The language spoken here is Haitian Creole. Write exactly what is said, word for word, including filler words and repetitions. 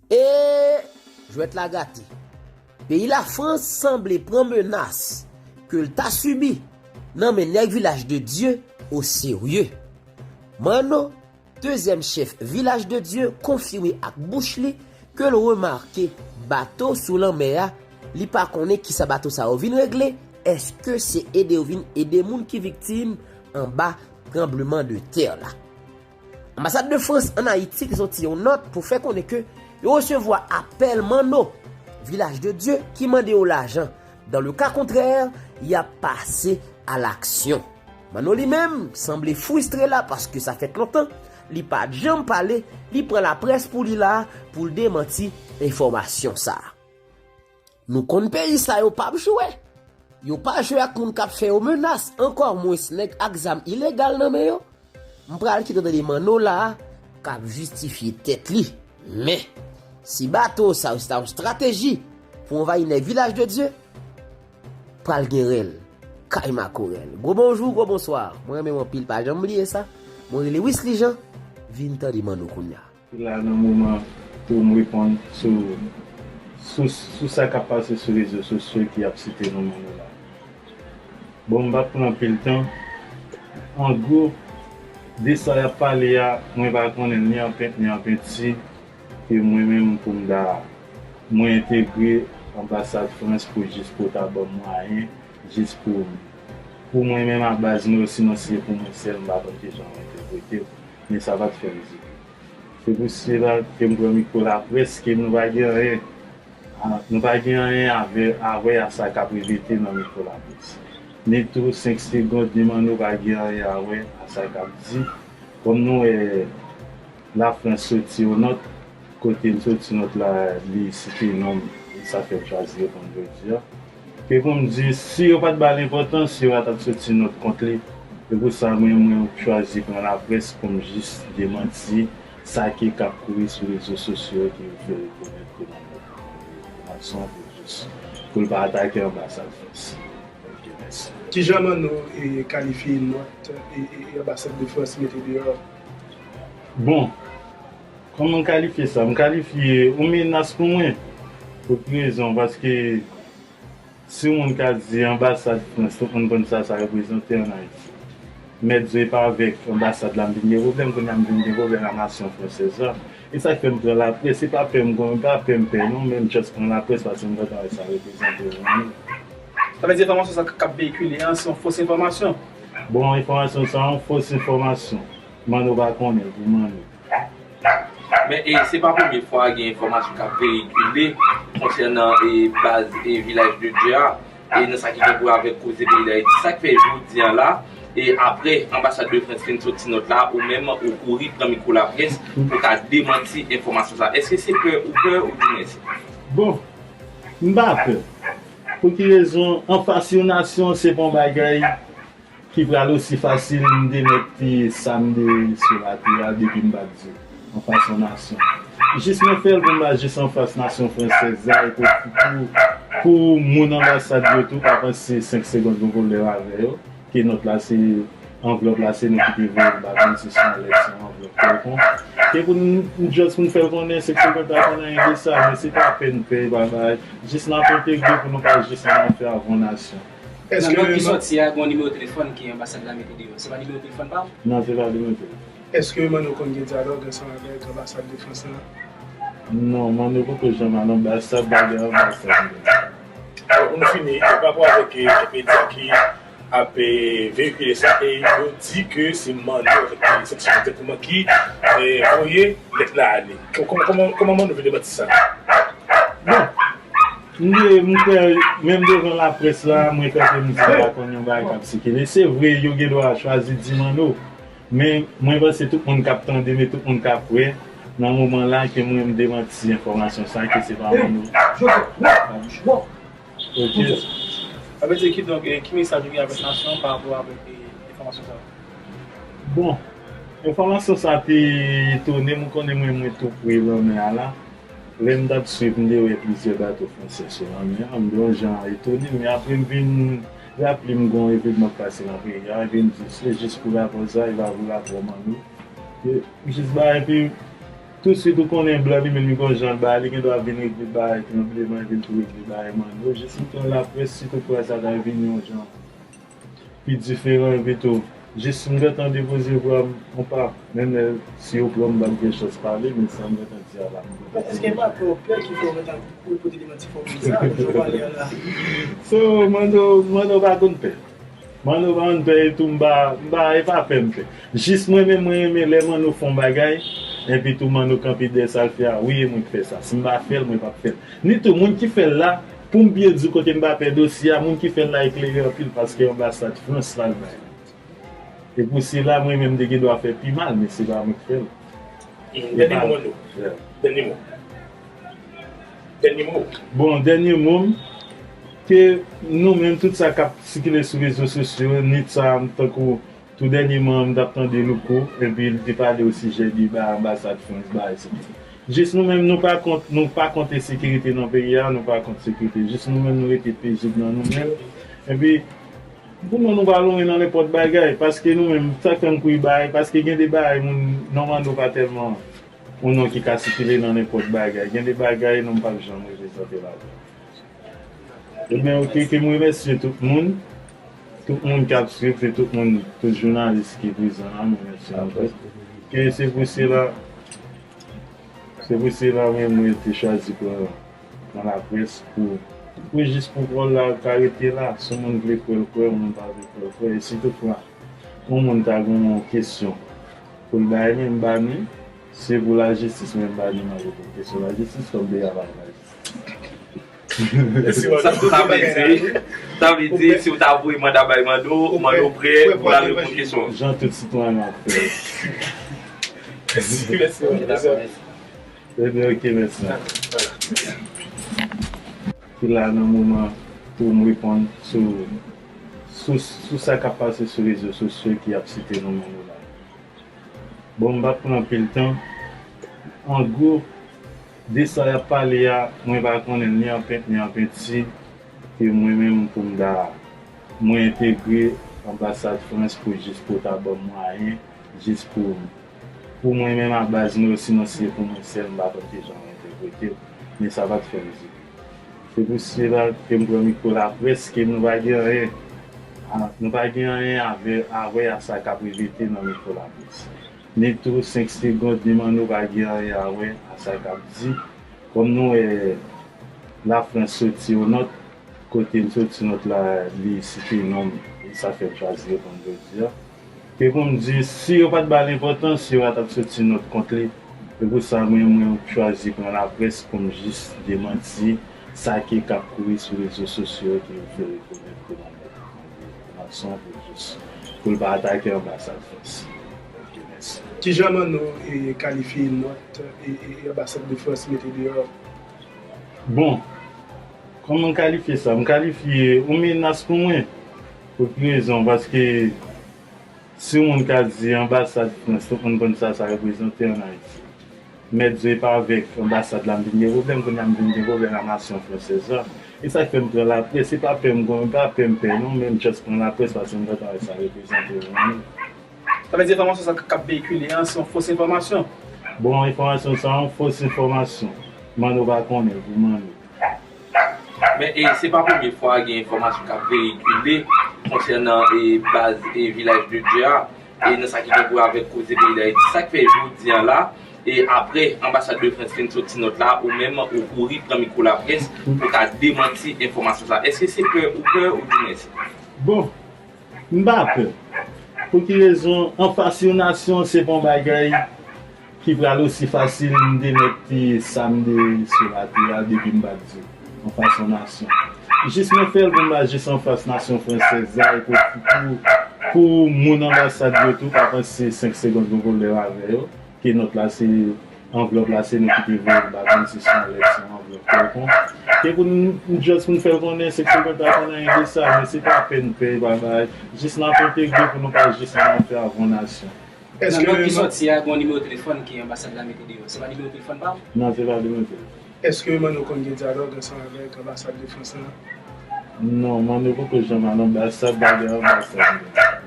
E jwèt la gate. Peyi Lafrans sanble pran menas ke l ta sibi nan men nèg Vilaj de Dye oserye. Manno, dezyèm chèf Vilaj de Dye, konfime ak bouch li ke l remake bato sou lanmè a. Li pa konnen kisa bato sa yo vin regle. Èske se ede yo vin ede moun ki viktim anba tranbleman de tè la? Anbasad de Frans ann Ayiti te soti yon nòt pou fè konnen ke yo resevwa apèl Manno Vilaj de Dye ki mande yo lajan. Dans le cas contraire, y a pase a laksyon. Manno li menm sanble fristre la paske sa fèt lontan li pa t janm pale, li pran laprès pou li la pou l demanti enfòmasyon sa a. Nou konn peyi sa yo p ap jwe. Yo pa jwe ak moun k ap fè yo menas, ankò mwens nèg ak zam ilegal nan men yo. M pral kite w tande Manno la a k ap jistifye tèt li. Men, si bato sa yo se ta yon estrateji pou anvayi nèg Vilaj de Dye, pral gen rèl kay makorèl. Gwo bonjou, gwo bonswa. Mwen renmen w anpil, pa janm bliye sa. Mwen rele Wisly Jean. Vin tande Manno kounye a. Ki la nan moman pou m reponn sou, sou, sou sa k ap pase sou rezo sosyo ki ap site non Manno la. Bon, m p ap pran anpil tan. An gwo, de sa y ap pale a, mwen pa konnen l ni an pent ni an penti, ke mwen menm pou m ta, mwen entegre anbasad Frans pou jis pou ta ban m mwayen, jis pou, pou mwen menm a baz mwen, osinon si se pou mwen sèl, m pa konn kijan mwen entegre l, men sa pa t fè rizib. Se pou sela ke m pran mikwo laprès, ke nou pa gen anyen, a, nou pa gen anyen avè, a wè a sa k ap repete nan mikwo laprès. Ni tou senk segonn, ni Manno pa gen anyen a wè a sa k ap di. Kòm nou wè Lafrans soti yon nòt, kote l soti nòt la, li site non m, e sa fè m chwazi reponn jodi a. Ke pou m di, si yo pa t ba l enpòtans, yo pa t ap soti nòt kont li. Se pou sa mwen, mwen chwazi pran laprès pou m jis demanti sa ki k ap kouri sou rezo sosyo ke yo fè rekonèt ke nan nòt mason pou jis, pou l pa atake anbasad Frans. Ok, mèsi. Kijan Manno e kalifye nòt e, e, e anbasad de Frans mete deyò? Bon, kòman m kalifye sa? M kalifye yon menas pou mwen. Pou ki rezon? Paske si yon moun ka di anbasad Frans, tout moun konn sa sa reprezante ann Ayiti. Mèt Zo e pa avèk anbasad la m vin gen pwoblèm, kounye a m vin gen pwoblèm ak nasyon fransèz la. E sa k fè m pran laprès, se pa pè m gon, e pa pè m pè non, men m just pran laprès paske m gentan wè sa reprezante pou mwen. Sa vle di enfòmasyon sa k ap veyikile an se yon fos enfòmasyon? Bon, enfòmasyon sa yon fos enfòmasyon. Manno pa konnen, pou Manno. Men, e, se pa premye fwa gen enfòmasyon k ap veyikile konsènan, e, baz, e, Vilaj de Dye a, e nan sa ki gen pou wè avèk koze peyi Dayiti. Sa k fè jodi a la, e apre anbasad de Frans fin soti nòt la, ou menm ou kouri pran mikwo laprès pou ka demanti enfòmasyon sa. Èske se pè ou pè oudimwens? Bon, m pa pè. Pou ki rezon? Anfas yon nasyon, se pa yon bagay ki pral osi fasil m te mèt te sa m te sou latè a depi m pa t di anfas yon nasyon. Jis mwen fè l pou m pa jis anfas nasyon fransèz la, e pou, pou, pou moun anbasad yo tou pa panse senk segonn gon pwoblèm avè yo, ke nòt la se, anvlòp la se nou ki te voye l, m pa konn si se yon lèt, se yon anvlòp kèlkonk. Ke pou n, n just pou n fè l konnen senk segonn pa konn anyen de sa, men se pa pè n pè, e pa bagay. Jis n ap entegre pou nou pa jis ann afè avè yon nasyon. Nan nòt ki sòti a, gen yon nimewo telefòn ke anbasad la mete deyò. Se pa nimewo telefòn pa w? Non, se pa nimewo telefòn. Èske Manno konn gen dyalòg ansanm avèk anbasad de Frans lan? Non, Manno poko janm al anbasad, pa gen anbasad. Alò, pou nou fini, pa rapò avèk, e, kèk medya ki ap, e, veyikile sa, e yo di ke se Manno avèk, e, seksyon egzakteman ki, e, voye lèt la ale. Kò-, kòman, kòman, kòman Manno vle demanti sa? Bon, m te, m kwè, menm devan laprès la, mwen kanpe m di m pa konn yon bagay k ap sikile. Se vre, yo gen dwa chwazi di Manno, men mwen panse tout moun k ap tande m e tout moun k ap wè, nan moman la, ke mwen m demanti enfòmasyon sa, ke se pa Manno. Ok. Sa vle di kidonk, e, ki mesaj ou gen avèk nasyon pa rapò avèk, e, enfòmasyon sa yo? Bon, enfòmasyon sa te etone m, ou konnen mwen, mwen tou pre lanmè a la. Lè m t ap swiv, m te wè plizyè bato fransè sou lanmè a, m te yon jan etone, men apre m vin raple m gon evènman k pase nan peyi a, epi m di, se jis pou rapò sa, e pa pou rapò Manno. E m jis bay, epi Tousuit ou konnen blan li menm li gon jan l bay, li gen dwa vin regle bagay tranbleman, epi l tou regle bagay Manno. Jis m pran laprès, si toutfwa sa ta vin yon jan pi diferan, epi tou, jis m gentan depoze vwa m yon pa, menm lè si yo pran m, m p ap gen chans pale, men sa m gentan di a la, m gentan... Èske pa pè w pè ki fè w gentan pote demanti fòmil sa, jan w pale a la? So, Manno, Manno pa konn pè. Manno pa konn pè, etou m pa, m pa, e pa pè m pè. Jis mwen menm, mwen renmen lè Manno fè yon bagay, epi tou Manno kanpe dèyè sa l fè a, wi, e mwen k fè sa. Si m pa fè l, mwen p ap fè l. Ni tou, moun ki fè l la, pou m byen di w kote m pa pè dosye a, moun ki fè l la eklere anpil, paske anbasad Frans la l bay. E pou sila, mwen menm, m te gen dwa fè pi mal, men se pa mwen k fè l. Mm, dènye mo, Manno. Yeah. Dènye mo. Dènye mo. Bon, dènye mo m, ke nou menm, tout sa k ap sikile sou rezo sosyo, nit sa, tankou tou dènyèman, m t ap tande Louko, epi l te pale o sijè de ba-, anbasad Frans, ba, etsetera. Jis nou menm, nou pa kont, nou pa kont ensekirite nan peyi a, nou pa kont sekirite. Jis nou menm, nou rete pezib nan nou menm. Epi, pou nou, nou pa lonmen nan nenpòt bagay, paske nou menm, sa k fè m kouri bagay, paske gen de bagay, moun, non Manno pa tèlman yon non ki ka sikile nan nenpòt bagay. Gen de bagay, non m p ap janm reprezante ladan. Ebyen, oke, ke m remèsye tout moun, tout moun k ap swiv, e tout moun, tout jounalis ki prezan la, m remèsye nou tout. Ke se pou sila, se pou sila menm mwen te chwazi pran, pran laprès pou, pou jis pou pawòl la ka rete la. Si yon moun vle kwè l kwè, yon moun pa vle kwè l kwè. E si toutfwa, yon moun ta gen yon kesyon pou l bay, men m ba ni, se pou lajistis, men m ba ni, m ap reponn kesyon lajistis, kòm peyi a pa gen lajistis. Sa, sa vle di, sa vle di, si w ta voye manda bay Manno, Manno prè pou l al reponn kesyon. Jan tout sitwayen ap fè. Mèsi, mèsi, mèsi. Ebyen, oke, mèsi. Ki la nan moman pou m reponn sou, sou, sou sa k ap pase sou rezo sosyo ki ap site non Manno la. Bon, m p ap pran anpil tan. An gwo, de sa y ap pale a, mwen pa konnen l ni an pent, ni an penti, ke mwen menm pou m ta, mwen entegre anbasad Frans pou jis pou ta ban m mwayen, jis pou, pou mwen menm a baz mwen, osinon si se pou mwen sèl, m pa konn kijan mwen entegre l, men sa pa t fè m di. Se pou sila ke m pran mikwo laprès, ke nou pa gen anyen, a, nou pa gen anyen avè, a wè a sa k ap revete nan mikwo laprès. Ni tou senk segonn, ni Manno pa gen anyen a wè a sa k ap di. Kòm nou wè Lafrans soti yon nòt, kote l soti nòt la, li site non m, e sa fè m chwazi reponn jodi a. Ke pou m di, si yo pa t ba l enpòtans, yo pa t ap soti nòt kont li. Se pou sa, mwen, mwen chwazi pran laprès pou m jis demanti sa ke k ap kouri sou rezo sosyo yo ke yo fè rekonèt ke Manno Mason pou jis, pou l pa atake anbasad Frans. Ok, mèsi. Kijan Manno, e, kalifye nòt, e, e, e, anbasad de Frans mete deyò? Bon, kòman m kalifye sa? M kalifye yon menas pou mwen. Pou ki rezon? Paske si yon moun ka di anbasad Frans, tout moun konn sa sa reprezante ann Ayiti. Mèt di e pa avèk anbasad la m vin gen pwoblèm, kounye a m vin gen pwoblèm a nasyon fransèz la. E sa k fè m pran laprès, se pa pè m gon, e pa pè m pè non, men m just pran laprès paske m gentan wè sa reprezante pou mwen. Sa vle di enfòmasyon sa k ap veyikile an se yon fos enfòmasyon? Bon, enfòmasyon sa yon fos enfòmasyon. Manno pa konnen, pou Manno. Men, e, se pa premye fwa gen enfòmasyon k ap veyikile konsènan, e, baz, e, Vilaj de Dye a, e, nan sa ki gen pou wè avèk koze peyi Dayiti. Sa k fè jodi a la, e, apre anbasad de Frans fin soti nòt la, ou menm ou kouri pran mikwo laprès pou ta demanti enfòmasyon sa. Èske se pè ou pè oudimwens? Bon, m pa pè. Pou ki rezon? Anfas yon nasyon, se pa yon bagay ki pral osi fasil m te mèt te sa m te sou latè a depi m pa t di w, anfas yon nasyon. Jis mwen fè l pou m pa jis anfas nasyon fransèz la, e pou, pou, pou moun anbasad yo tou pa panse senk segonn gon pwoblèm avè yo, ke nòt la se anvlòp la, se nou ki te voye l, m pa konn si se yon lèt, se yon anvlòp kèlkonk. Ke pou n, n just pou n fè l konnen, se ke mwen pa konn anyen de sa, men se pa pè n pè, e pa bagay. Jis n ap entegre pou nou pa jis nan afè avè yon nasyon. Nan nòt ki sòti a, gen yon nimewo telefòn ke anbasad la mete deyò. Se pa nimewo telefòn pa w? Non, se pa nimewo telefòn. Èske Manno konn gen dyalòg ansanm avèk anbasad de Frans lan? Non, Manno poko janm al anbasad, pa gen anbasad.